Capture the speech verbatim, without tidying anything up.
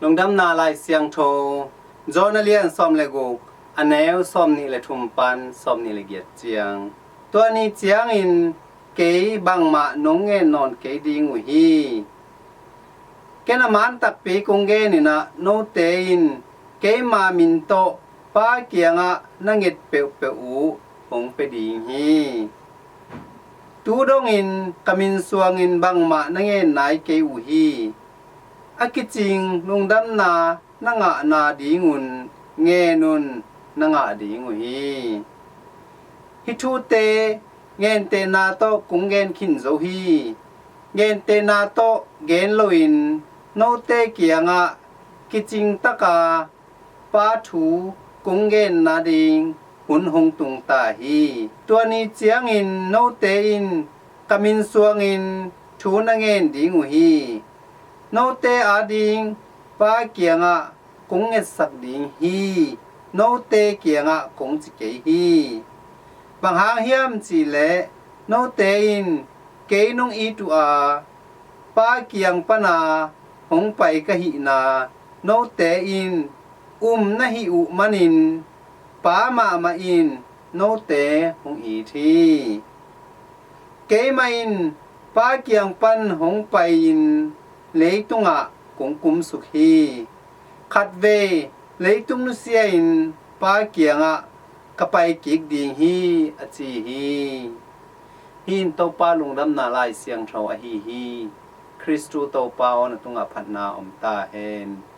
Lungdamna Lai Siangtho, John a lian sawm le guk, a neu sawm nih le thum pan sawm nih le giat ciang. Tua ni ciangin kei bangmah nong ngen nawn kei ding uh hi. Ken a man takpi kong gen in ah, note in keima min tawh Pa kiangah na nget peuhpeuh uh hong pia ding hi. Tu dongin ka min suangin bangmah na ngen nai kei uh hi. A kicing lungdamna na ngahna dingun ngen un, na ngah ding uh hi. Hih thute gentehna tawh kong gen khin zo hi. Gentehna tawh gen loin note kiangah kicing taka Pa thu kong genna ding hun hong tung ta hi. Tua ni ciangin note in ka min suangin thu na ngen ding uh hi. Note ading Pa kiangah kong ngetsak ding hi, note kiangah kong ci kei hi. Bang hang hiam cihleh, note in kei nong it uh a, Pa kiang pana hong pai ka hihna note in um na hih uh manin, Pa mahmah in note hong it hi. Keimah in Pa kiang pan hong pai-in leitungah kong kumsuk hi. Khatvei leitung nusia-in Pa kiangah ka pai kik ding hi, a ci hi. Hih in Topa lungdamna Lai Siangtho ahi hi. Khristu Topa aw, na tungah phatna om ta hen.